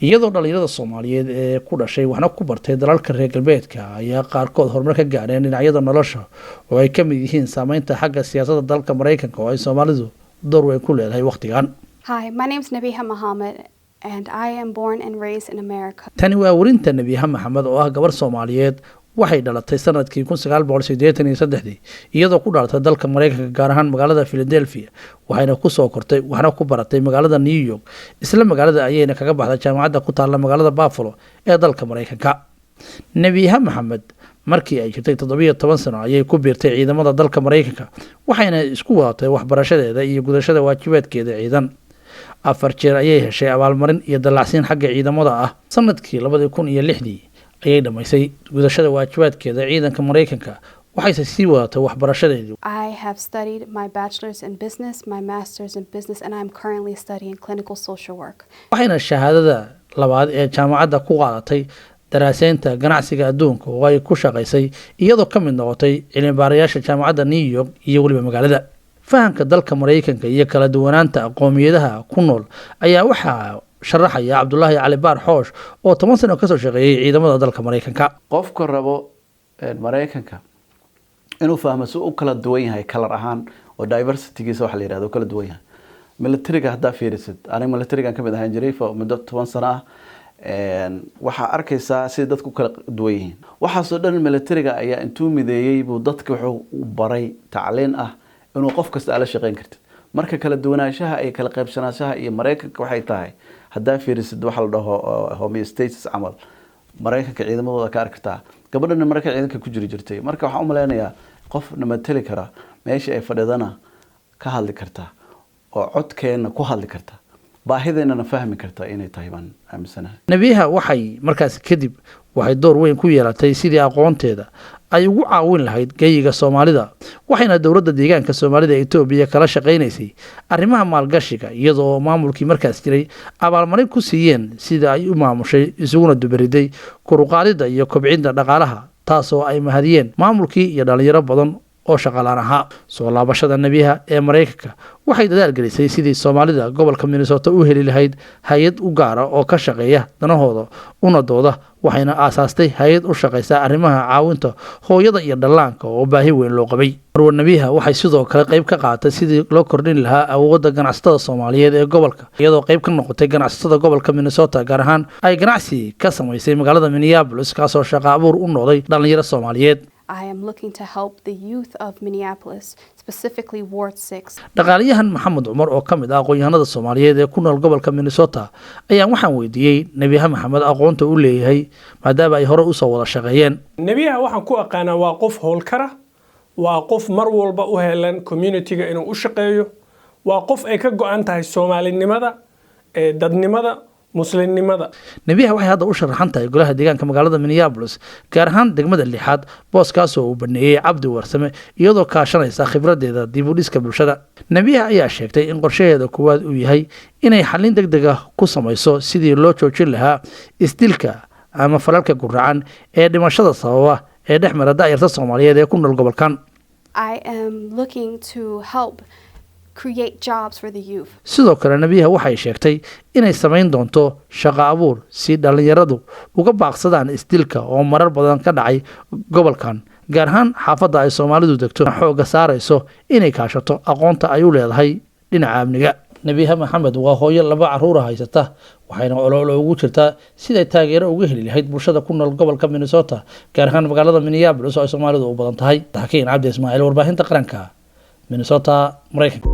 Iyadoo dhalinyarada Soomaaliyeed ee ku dhashay waxna ku bartay dalalka reer galbeedka ayaa qaarkood horumar ka gaadheen dhinacyada nolosha, oo ay ka mid yihiin saameynta xagga siyaasadda dalka Maraykanka oo ay Soomaalidu door weyn ku leedahay wakhtigan. Hi, my name is Nabiha Muhammad, and I am born and raised in America. Tani waa werinta Nebiha Maxamed oo ah gabar Soomaaliyeed. Waxay dhalatay sanadkii 1983, iyadoo ku dhalatay dalka Maraykanka, gaar ahaan magaalada Philadelphia. Waxayna kusoo kortay waxna ku baratay magaalada New York. Isla magaalada ayayna kaga baxday jaamacadda ku taalla magaalada Buffalo ee dalka Maraykanka. Nebiha Maxamed markii ay jirtay 17 sano ayay ku biirtay ciidamada dalka Maraykanka, waxayna isku wadatay waxbarashadeeda iyo gudashada waajibaadkeeda ciidan. Afar jeer ayay heshay abaalmarin iyo dallacsiin xagga ciidamada ah. Sanadkii 2006-dii ayay dhammaysay gudashada waajibaadkeeda ciidanka Maraykanka, waxayse sii wadatay waxbarashadeedii. I have studied my bachelor's in business, my master's in business, and I'm currently studying clinical social work. Waxayna shahaadada labaad ee jaamacadda ku qaadatay daraaseynta ganacsiga adduunka, oo ay ku shaqaysay iyadoo ka mid noqotay cilmibaarayaasha jaamacadda New York iyo weliba magaalada. Fahamka dalka Maraykanka iyo kala duwanaanta qoomiyadaha ku nool ayaa waxaa sharaxaya Cabdulaahi Cali Baar Xoosh oo 10 sano kasoo shaqeeyey ciidamada dalka Maraykanka. Qofka rabo Maraykanka inuu fahmo si u kala duwan yahay kalar ahaan oo diversitygiisa waxa la yihahdo u kala duwan yahay, militariga haddaa fiirisid, aniga militarigan kamid ahaan jiray muddo 10 sano ah, waxaa arkaysaa sida dadku u kala duwan yihiin. Waxaasoo dhan militariga ayaa intuu mideeyey buu dadka wuxuu u baray tacliin ah inuu qof kasta ala shaqeyn kartid. Marka kala duwanaanshaha iyo kala qaybsanaanshaha iyo Maraykanka waxay tahay, haddaa fiirisid waxa la dhaho homeostasis camal, Maraykanka ciidamadooda ka arki kartaa. Gabadhana maraykan ciidanka ku jiri jirtay. Marka waxaan umaleynayaa qof na mateli kara, meesha ay fadhidana ka hadli kartaa oo codkeena ku hadli karta, baahideennana fahmi karta inay tahay baan aaminsanahay. Nebiyaha waxay markaas kadib waxay door weyn ku yeelatay sidii aqoonteeda ay ugu caawin lahayd geyiga Soomaalida, waxayna dowladda deegaanka Soomaalida Etoobiya kala shaqaynaysay arrimaha maalgashiga, iyadoo maamulkii markaas jiray abaalmarin ku siiyeen sida ay u maamushay isuguna dubariday koruqaadida iyo kobcinta dhaqaalaha, taasoo ay mahadiyeen maamulkii iyo dhalinyaro badan oo shaqalaan ahaa. Soo laabashada Nebiyaha ee Maraykanka waxay dadaal gelisay sidii Soomaalida gobolka Minnesota u heli lahayd hay-ad u gaara oo ka shaqeeya danahooda una dooda, waxayna aasaastay hay-ad u shaqeysa arrimaha caawinta hooyada iyo dhallaanka oo baahi weyn loo qabay. Marwa Nebiyaha waxay sidoo kale qayb ka qaadatay sidii loo kordhin lahaa awoodda ganacsatada Soomaaliyeed ee gobolka, iyadoo qayb ka noqotay ganacsatada gobolka Minnesota, gaar ahaan ay ganacsi ka samaysay magaalada Minneapolis, kaasoo shaqo abuur u noqday dhalinyaro Soomaaliyeed. I am looking to help the youth of Minneapolis, specifically Ward 6. Dhaqaaliyahan Maxamed Cumar oo ka mid ah aqoon-yahanada Soomaaliyeed ee ku nool gobolka Minnesota ayaan waxaan weydiiyey Nebiha Maxamed aqoonta u leeyahay, maadaama ay hore usoo wada shaqeeyeen. Nebiyaha waxaan ku aqaanaa waa qof howlkara, waa qof mar walba u helan communityga inuu u shaqeeyo, waa qof ay ka go-an tahay Soomaalinimada, dadnimada, Muslimnimada. Nebiyaha waxay hadda u sharaxan tahay golaha deegaanka magaalada Minneapolis, gaar ahaan degmada lixaad, booskaasoo uu baneeyey Cabdi Warsame, iyadoo kaashanaysa khibradeeda dib u dhiska bulshada. Nebiyaha ayaa sheegtay in qorshaheeda koowaad uu yahay inay xallin deg deg ah ku samayso sidii loo joojin lahaa isdilka ama falalka guracan ee dhimashada sababa ee dhex mara da'yarta Soomaaliyeed ee ku nool gobolkan. I am looking to help create jobs for the youth. Sidoo kale Nebiyaha waxay sheegtay inay samayn doonto shaqo abuur si dhallinyaradu uga baaqsadaan isdilka oo marar badan ka dhacay gobolkan, gaar ahaan xaafadda ay Soomaalidu degto, xoogga saarayso inay kaashato aqoonta ay u leedahay dhinaca amniga. Nebiha Maxamed waa hooyo laba caruura haysata, waxayna ololo ugu jirtaa siday taageero uga heli lahayd bulshada ku nool gobolka Minnesota, gaar ahaan magaalada Minneapolis oo ay Soomaalidu u badan tahay. Xakiin Cabdi Ismaaciil, warbaahinta qaranka, Minnesota, Maraykanka.